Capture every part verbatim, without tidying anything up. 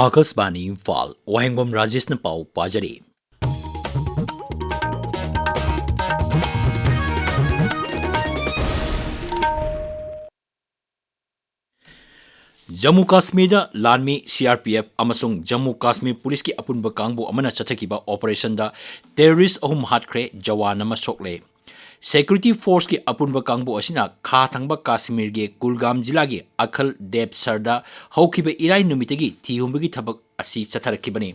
ꯑꯥꯀꯥꯁꯕꯥꯅꯤ ꯏꯝꯐꯥꯜ, ꯋꯥꯍꯦꯡꯕꯝ ꯔꯥꯖꯦꯁꯅ ꯄꯥꯎ ꯄꯥꯖꯔꯤ꯫ ꯖꯝꯃꯨ ꯀꯥꯁꯃꯤꯔꯗ ꯂꯥꯟꯃꯤ, C R P F ꯑꯃꯁꯨꯡ ꯖꯝꯃꯨ ꯀꯥꯁꯃꯤꯔ ꯄꯨꯂꯤꯁꯀꯤ ꯑꯄꯨꯟꯕ ꯀꯥꯡꯕꯨ ꯑꯃꯅ ꯆꯠꯊꯈꯤꯕ ꯑꯣꯄꯔꯦꯁꯟꯗ ꯇꯦꯔꯣꯔꯤꯁ ꯑꯍꯨꯝ ꯍꯥꯠꯈ꯭ꯔꯦ, ꯖꯋꯥꯟ ꯑꯃ ꯁꯣꯛꯂꯦ꯫ ꯁꯦꯀ꯭ꯌꯨꯔꯤꯇꯤ ꯐꯣꯔꯁꯀꯤ ꯑꯄꯨꯟꯕ ꯀꯥꯡꯕꯨ ꯑꯁꯤꯅ ꯈꯥ ꯊꯪꯕ ꯀꯥꯁꯃꯤꯔꯒꯤ ꯀꯨꯜꯒꯥꯝ ꯖꯤꯂꯥꯒꯤ ꯑꯈꯜ ꯗꯦꯕꯁꯔꯗ ꯍꯧꯈꯤꯕ ꯏꯔꯥꯏ ꯅꯨꯃꯤꯠꯇꯒꯤ ꯊꯤ ꯍꯨꯝꯕꯒꯤ ꯊꯕꯛ ꯑꯁꯤ ꯆꯠꯊꯔꯛꯈꯤꯕꯅꯤ꯫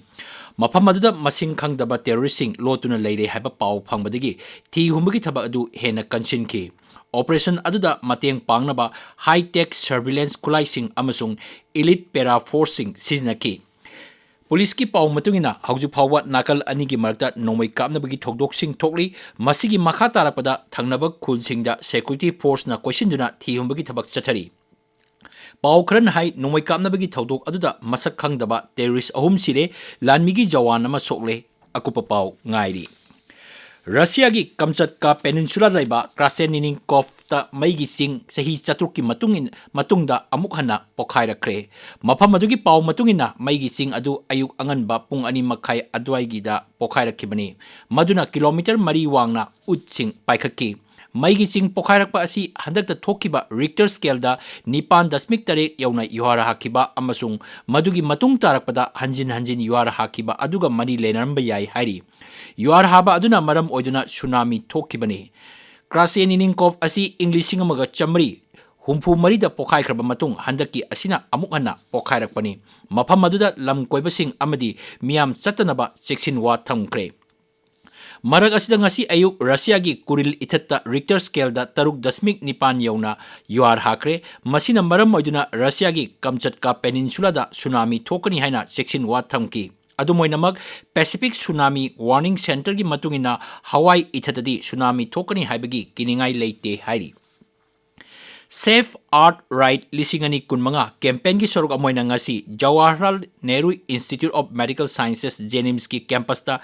ꯃꯐꯝ ꯑꯗꯨꯗ ꯃꯁꯤꯡ ꯈꯪꯗꯕ ꯇꯦꯔꯣꯔꯤꯁꯁꯤꯡ ꯂꯣꯠꯇꯨꯅ ꯂꯩꯔꯦ ꯍꯥꯏꯕ ꯄꯥꯎ ꯐꯪꯕꯗꯒꯤ ꯊꯤ ꯍꯨꯝꯕꯒꯤ ꯊꯕꯛ ꯑꯗꯨ ꯍꯦꯟꯅ ꯀꯟꯁꯤꯟꯈꯤ꯫ ꯑꯣꯄꯔꯦꯁꯟ ꯑꯗꯨꯗ ꯃꯇꯦꯡ ꯄꯥꯡꯅꯕ ꯍꯥꯏ-ꯇꯦꯛ ꯁꯔꯚꯤꯂꯦꯟꯁ ꯈꯨꯠꯂꯥꯏꯁꯤꯡ ꯑꯃꯁꯨꯡ ꯏꯂꯤꯠ ꯄꯦꯔꯥ ꯐꯣꯔꯁꯁꯤꯡ ꯁꯤꯖꯤꯟꯅꯈꯤ꯫ ꯄꯨꯂꯤꯁꯀꯤ ꯄꯥꯎ ꯃꯇꯨꯡ ꯏꯟꯅ, ꯍꯧꯖꯤꯛ ꯐꯥꯎꯕ ꯅꯥꯀꯜ ꯑꯅꯤꯒꯤ ꯃꯔꯛꯇ ꯅꯣꯡꯃꯩ ꯀꯥꯞꯅꯕꯒꯤ ꯊꯧꯗꯣꯛꯁꯤꯡ ꯊꯣꯛꯂꯤ꯫ ꯃꯁꯤꯒꯤ ꯃꯈꯥ ꯇꯥꯔꯛꯄꯗ ꯊꯪꯅꯕ ꯈꯨꯜꯁꯤꯡꯗ ꯁꯦꯀ꯭ꯌꯨꯔꯤꯇꯤ ꯐꯣꯔꯁꯅ ꯀꯣꯏꯁꯤꯟꯗꯨꯅ ꯊꯤ ꯍꯨꯝꯕꯒꯤ ꯊꯕꯛ ꯆꯠꯊꯔꯤ꯫ ꯄꯥꯎ ꯈꯔꯅ ꯍꯥꯏ, ꯅꯣꯡꯃꯩ ꯀꯥꯞꯅꯕꯒꯤ ꯊꯧꯗꯣꯛ ꯑꯗꯨꯗ ꯃꯁꯛ ꯈꯪꯗꯕ ꯇꯦꯔꯣꯔꯤꯁ ꯑꯍꯨꯝ ꯁꯤꯔꯦ, ꯂꯥꯟꯃꯤꯒꯤ ꯖꯋꯥꯟ ꯑꯃ ꯁꯣꯛꯂꯦ꯫ ꯑꯀꯨꯞꯄ ꯄꯥꯎ ꯉꯥꯏꯔꯤ꯫ ꯔꯁꯤꯌꯥꯒꯤ ꯀꯝꯆꯠꯀꯥ ꯄꯦꯅꯤꯟꯁꯨꯂꯥꯗ ꯂꯩꯕ ꯀ꯭ꯔꯥꯁꯦꯅꯤꯅꯤꯡꯀꯣꯐꯇ ꯃꯩꯒꯤ ꯆꯤꯡ ꯆꯍꯤ ꯆꯥꯇ꯭ꯔꯨꯛꯀꯤ ꯃꯇꯨꯡ ꯏꯟ-, ꯃꯇꯨꯡꯗ ꯑꯃꯨꯛ ꯍꯟꯅ ꯄꯣꯈꯥꯏꯔꯛꯈ꯭ꯔꯦ꯫ ꯃꯐꯝ ꯑꯗꯨꯒꯤ ꯄꯥꯎ ꯃꯇꯨꯡ ꯏꯟꯅ, ꯃꯩꯒꯤ ꯆꯤꯡ ꯑꯗꯨ ꯑꯌꯨꯛ ꯑꯉꯟꯕ ꯄꯨꯡ ꯑꯅꯤ ꯃꯈꯥꯏ ꯑꯗꯨꯋꯥꯏꯒꯤꯗ ꯄꯣꯈꯥꯏꯔꯛꯈꯤꯕꯅꯤ, ꯃꯗꯨꯅ ꯀꯤꯂꯣꯃꯤꯇꯔ ꯃꯔꯤ ꯋꯥꯡꯅ ꯎꯠꯁꯤꯡ ꯄꯥꯏꯈꯠꯈꯤ꯫ ꯃꯩꯒꯤ ꯆꯤꯡ ꯄꯣꯈꯥꯏꯔꯛꯄ ꯑꯁꯤ ꯍꯟꯗꯛꯇ ꯊꯣꯛꯈꯤꯕ ꯔꯤꯛꯇꯔ ꯁ꯭ꯀꯦꯜꯗ ꯅꯤꯄꯥꯟ ꯗꯁꯃꯤꯛ ꯇꯔꯦꯠ ꯌꯧꯅ ꯌꯨꯍꯥꯔ ꯍꯥꯈꯤꯕ ꯑꯃꯁꯨꯡ ꯃꯗꯨꯒꯤ ꯃꯇꯨꯡ ꯇꯥꯔꯛꯄꯗ ꯍꯟꯖꯤꯟ ꯍꯟꯖꯤꯟ ꯌꯨꯍꯥꯔ ꯍꯥꯈꯤꯕ ꯑꯗꯨꯒ ꯃꯔꯤ ꯂꯩꯅꯔꯝꯕ ꯌꯥꯏ ꯍꯥꯏꯔꯤ꯫ ꯌꯨꯍꯥꯔ ꯍꯥꯕ ꯑꯗꯨꯅ ꯃꯔꯝ ꯑꯣꯏꯗꯨꯅ ꯁꯨꯅꯥꯃꯤ ꯊꯣꯛꯈꯤꯕꯅꯤ꯫ ꯀ꯭ꯔꯥꯁꯦꯅꯤꯅꯤꯡꯀꯣꯐ ꯑꯁꯤ ꯏꯪ ꯂꯤꯁꯤꯡ ꯑꯃꯒ ꯆꯥꯃꯔꯤ ꯍꯨꯝꯐꯨ ꯃꯔꯤꯗ ꯄꯣꯈꯥꯏꯈ꯭ꯔꯕ ꯃꯇꯨꯡ, ꯍꯟꯗꯛꯀꯤ ꯑꯁꯤꯅ ꯑꯃꯨꯛ ꯍꯟꯅ ꯄꯣꯈꯥꯏꯔꯛꯄꯅꯤ꯫ ꯃꯐꯝ ꯑꯗꯨꯗ ꯂꯝ ꯀꯣꯏꯕꯁꯤꯡ ꯑꯃꯗꯤ ꯃꯤꯌꯥꯝ ꯆꯠꯇꯅꯕ ꯆꯦꯛꯁꯤꯟꯋꯥ ꯊꯝꯈ꯭ꯔꯦ꯫ ꯃꯔꯛ ꯑꯁꯤꯗ, ꯉꯁꯤ ꯑꯌꯨꯛ ꯔꯁꯤꯌꯥꯒꯤ ꯀꯨꯔꯤꯜ ꯏꯊꯠꯇ ꯔꯤꯛꯇꯔ ꯁ꯭ꯀꯦꯜꯗ ꯇꯔꯨꯛ ꯗꯁꯃꯤꯛ ꯅꯤꯄꯥꯟ ꯌꯧꯅ ꯌꯨꯍꯥꯔ ꯍꯥꯈ꯭ꯔꯦ꯫ ꯃꯁꯤꯅ ꯃꯔꯝ ꯑꯣꯏꯗꯨꯅ ꯔꯁꯤꯌꯥꯒꯤ ꯀꯝꯆꯠꯀꯥ ꯄꯦꯅꯤꯟꯁꯨꯂꯥꯗ ꯁꯨꯅꯥꯃꯤ ꯊꯣꯛꯀꯅꯤ ꯍꯥꯏꯅ ꯆꯦꯛꯁꯤꯟꯋꯥ ꯊꯝꯈꯤ꯫ ꯑꯗꯨꯝ ꯑꯣꯏꯅꯃꯛ, ꯄꯦꯁꯤꯐꯤꯛ ꯁꯨꯅꯥꯃꯤ ꯋꯥꯔꯅꯤꯡ ꯁꯦꯟꯇꯔꯒꯤ ꯃꯇꯨꯡ ꯏꯟꯅ, ꯍꯋꯥꯏ ꯏꯊꯠꯇꯗꯤ ꯁꯨꯅꯥꯃꯤ ꯊꯣꯛꯀꯅꯤ ꯍꯥꯏꯕꯒꯤ ꯀꯤꯅꯤꯡꯉꯥꯏ ꯂꯩꯇꯦ ꯍꯥꯏꯔꯤ꯫ ꯁꯦꯐ ꯑꯥꯔꯊ ꯔꯥꯏꯠ ꯂꯤꯁꯤꯡ ꯑꯅꯤ ꯀꯨꯟꯃꯉꯥ ꯀꯦꯝꯄꯦꯟꯒꯤ ꯁꯔꯨꯛ ꯑꯃ ꯑꯣꯏꯅ ꯉꯁꯤ Jawaharlal Nehru institute of medical sciences, ꯖꯦꯅꯤꯝꯁꯀꯤ ꯀꯦꯝꯄꯁꯇ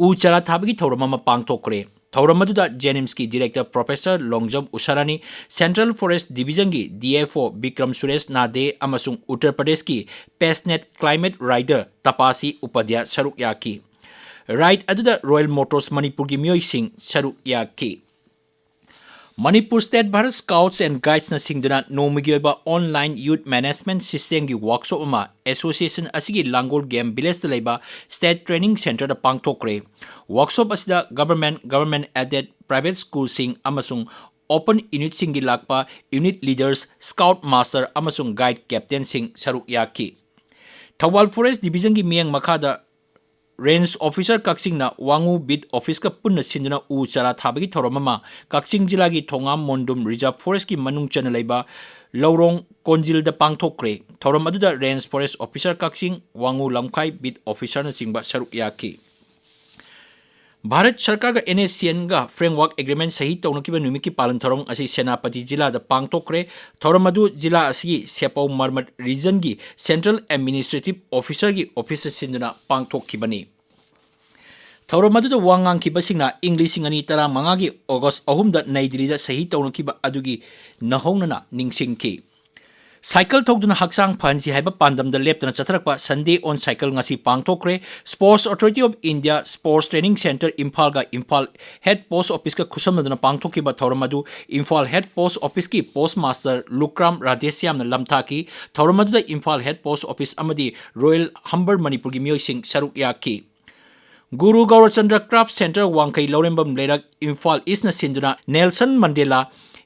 ꯎ ꯆꯥꯔꯥ ꯊꯥꯕꯒꯤ ꯊꯧꯔꯝ ꯑꯃ ꯄꯥꯡꯊꯣꯛꯈ꯭ꯔꯦ꯫ ꯊꯧꯔꯝ ꯑꯗꯨꯗ JNIMSꯀꯤ Director Professor ꯂꯣꯡꯖꯝ ꯎꯁꯥꯔꯥꯅꯤ, Central Forest Divisionꯒꯤ DFO Bikram Suresh ꯅꯥꯗꯦ ꯑꯃꯁꯨꯡ ꯎꯠꯇꯔ ꯄ꯭ꯔꯗꯦꯁꯀꯤ Passionate Climate Rider ꯇꯄꯥꯁꯤ ꯎꯄꯥꯙ꯭ꯌꯥ ꯁꯔꯨꯛ ꯌꯥꯈꯤ꯫ Ride ꯑꯗꯨꯗ Royal Motors ꯃꯅꯤꯄꯨꯔꯒꯤ ꯃꯤꯑꯣꯏꯁꯤꯡ ꯁꯔꯨꯛ ꯌꯥꯈꯤ꯫ Manipur State Bharat Scouts and Guidesꯅ ꯁꯤꯡꯗꯨꯅ ꯅꯣꯡꯃꯒꯤ ꯑꯣꯏꯕ online youth management systemꯒꯤ workshop ꯑꯃ association ꯑꯁꯤꯒꯤ ꯂꯥꯡꯒꯣꯜ Game Villageꯇ ꯂꯩꯕ State Training Centreꯗ ꯄꯥꯡꯊꯣꯛꯈ꯭ꯔꯦ꯫ Workshop ꯑꯁꯤꯗ government, government aided private schoolꯁꯤꯡ ꯑꯃꯁꯨꯡ open unitꯁꯤꯡꯒꯤ ꯂꯥꯛꯄ unit leaders, scout master ꯑꯃꯁꯨꯡ guide captainꯁꯤꯡ ꯁꯔꯨꯛ ꯌꯥꯈꯤ꯫ ꯊꯧꯕꯥꯜ Forest Divisionꯒꯤ ꯃꯤꯠꯌꯦꯡ ꯃꯈꯥꯗ Range Officer ꯀꯛꯆꯤꯡꯅ ꯋꯥꯉꯨ Beat Officeꯀ ꯄꯨꯟꯅ ꯁꯤꯟꯗꯨꯅ ꯎ ꯆꯥꯔꯥ ꯊꯥꯕꯒꯤ ꯊꯧꯔꯝ ꯑꯃ ꯀꯛꯆꯤꯡ ꯖꯤꯂꯥꯒꯤ ꯊꯣꯉꯥꯝ ꯃꯣꯟꯗꯨꯝ Reserve Forestꯀꯤ ꯃꯅꯨꯡ ꯆꯟꯅ ꯂꯩꯕ ꯂꯧꯔꯣꯡ ꯀꯣꯟꯖꯤꯜꯗ ꯄꯥꯡꯊꯣꯛꯈ꯭ꯔꯦ꯫ ꯊꯧꯔꯝ ꯑꯗꯨꯗ Range Forest Officer ꯀꯛꯆꯤꯡ, ꯋꯥꯉꯨ ꯂꯝꯈꯥꯏ Beat Officerꯅꯆꯤꯡꯕ ꯁꯔꯨꯛ ꯌꯥꯈꯤ꯫ ꯚꯥꯔꯠ ꯁꯔꯀꯥꯔꯒ NSCNꯒ Framework Agreement ꯁꯍꯤ ꯇꯧꯅꯈꯤꯕ ꯅꯨꯃꯤꯠꯀꯤ ꯄꯥꯂꯟ ꯊꯧꯔꯝ ꯑꯁꯤ ꯁꯦꯅꯥꯄꯇꯤ ꯖꯤꯂꯥꯗ ꯄꯥꯡꯊꯣꯛꯈ꯭ꯔꯦ꯫ ꯊꯧꯔꯝ ꯑꯗꯨ ꯖꯤꯂꯥ ꯑꯁꯤꯒꯤ ꯁꯦꯄꯧ ꯃꯔꯃꯠ Regionꯒꯤ Central Administrative Officerꯒꯤ officeꯇ ꯁꯤꯟꯗꯨꯅ ꯄꯥꯡꯊꯣꯛꯈꯤꯕꯅꯤ꯫ ꯊꯧꯔꯝ ꯑꯗꯨꯗ ꯋꯥ ꯉꯥꯡꯈꯤꯕꯁꯤꯡꯅ ꯏꯪ ꯂꯤꯁꯤꯡ ꯑꯅꯤ ꯇꯔꯥꯃꯉꯥꯒꯤ August ꯑꯍꯨꯝꯗ ꯅꯩ ꯗꯤꯜꯂꯤꯗ ꯁꯍꯤ ꯇꯧꯅꯈꯤꯕ ꯑꯗꯨꯒꯤ ꯅꯧꯍꯧꯅꯅ ꯅꯤꯡꯁꯤꯡꯈꯤ꯫ ꯁꯥꯏꯀꯜ ꯊꯧꯗꯨꯅ ꯍꯛꯆꯥꯡ ꯐꯍꯟꯁꯤ ꯍꯥꯏꯕ ꯄꯥꯟꯗꯝꯗ ꯂꯦꯞꯇꯅ ꯆꯠꯊꯔꯛꯄ Sunday on Cycle ꯉꯁꯤ ꯄꯥꯡꯊꯣꯛꯈ꯭ꯔꯦ꯫ Sports Authority of India Sports Training Centre ꯏꯝꯐꯥꯜꯒ Imphal Head Post Officeꯀ ꯈꯨꯠꯁꯝꯅꯗꯨꯅ ꯄꯥꯡꯊꯣꯛꯈꯤꯕ ꯊꯧꯔꯝ ꯑꯗꯨ Imphal Head Post Officeꯀꯤ Post Master ꯂꯨꯀ꯭ꯔꯥꯝ ꯔꯥꯙꯦꯁ꯭ꯌꯥꯝꯅ ꯂꯝꯊꯥꯈꯤ꯫ ꯊꯧꯔꯝ ꯑꯗꯨꯗ ꯏꯝꯐꯥꯜ Head Post Office ꯑꯃꯗꯤ Royal Humber ꯃꯅꯤꯄꯨꯔꯒꯤ ꯃꯤꯑꯣꯏꯁꯤꯡ ꯁꯔꯨꯛ ꯌꯥꯈꯤ꯫ ꯒꯨꯔꯨ ꯒꯧꯔꯆꯟꯗ꯭ꯔ Craft Centre ꯋꯥꯡꯈꯩ ꯂꯧꯔꯦꯝꯕꯝ ꯂꯩꯔꯛ ꯏꯝꯐꯥꯜ Eastꯅ ꯁꯤꯟꯗꯨꯅ Nelson Mandela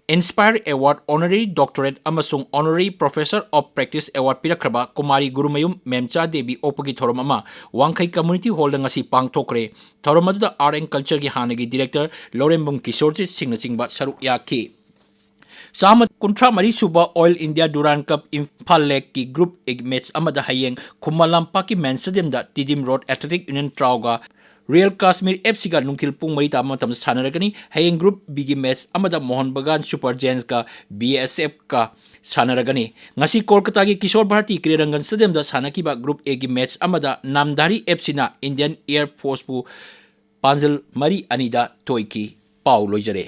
Inspire Award, Honorary Doctorate ꯑꯃꯁꯨꯡ Honorary Professor of Practice Award ꯄꯤꯔꯛꯈ꯭ꯔꯕ Kumari Gurumayum ꯃꯦꯝꯆꯥ Devi ꯑꯣꯛꯄꯒꯤ ꯊꯧꯔꯝ ꯑꯃ ꯋꯥꯡꯈꯩ Community Hallꯗ ꯉꯁꯤ ꯄꯥꯡꯊꯣꯛꯈ꯭ꯔꯦ꯫ ꯊꯧꯔꯝ ꯑꯗꯨꯗ Art and Cultureꯒꯤ ꯍꯥꯟꯅꯒꯤ Director ꯂꯧꯔꯦꯝꯕꯝ ꯀꯤꯁꯣꯔꯖꯤꯠ ꯁꯤꯡꯅꯆꯤꯡꯕ ꯁꯔꯨꯛ ꯌꯥꯈꯤ꯫ ꯆꯥꯝꯃ ꯀꯨꯟꯊ꯭ꯔꯥ ꯃꯔꯤ ꯁꯨꯕ All India Durand Cup Imphal Leagueꯀꯤ Group A ꯃꯦꯆ ꯑꯃꯗ ꯍꯌꯦꯡ ꯈꯨꯃꯟ ꯂꯝꯄꯥꯛꯀꯤ ꯃꯦꯟ ꯁ꯭ꯇꯦꯗꯤꯌꯝꯗ Tedim Road Athletic Union ꯇꯔꯥꯎꯒ Real Kashmir F Cꯒ ꯅꯨꯡꯊꯤꯜ ꯄꯨꯡ ꯃꯔꯤ ꯇꯥꯕ ꯃꯇꯝꯗ ꯁꯥꯟꯅꯔꯒꯅꯤ꯫ ꯍꯌꯦꯡ Group Bꯒꯤ ꯃꯦꯆ ꯑꯃꯗ ꯃꯣꯍꯟ ꯕꯒꯥꯟ Super Giantsꯀ BSFꯀ ꯁꯥꯟꯅꯔꯒꯅꯤ꯫ ꯉꯁꯤ ꯀꯣꯜꯀꯇꯥꯒꯤ ꯀꯤꯁꯣꯔ ꯚꯥꯔꯇꯤ ꯀ꯭ꯔꯤꯌꯥꯔꯪꯒꯟ ꯁ꯭ꯇꯦꯗꯤꯌꯝꯗ ꯁꯥꯟꯅꯈꯤꯕ Group Aꯒꯤ ꯃꯦꯆ ꯑꯃꯗ ꯅꯥꯝꯙꯥꯔꯤ F Cꯅ Indian Air Forceꯕꯨ ꯄꯥꯟꯖꯜ ꯃꯔꯤ ꯑꯅꯤꯗ ꯊꯣꯏꯈꯤ꯫ ꯄꯥꯎ ꯂꯣꯏꯖꯔꯦ꯫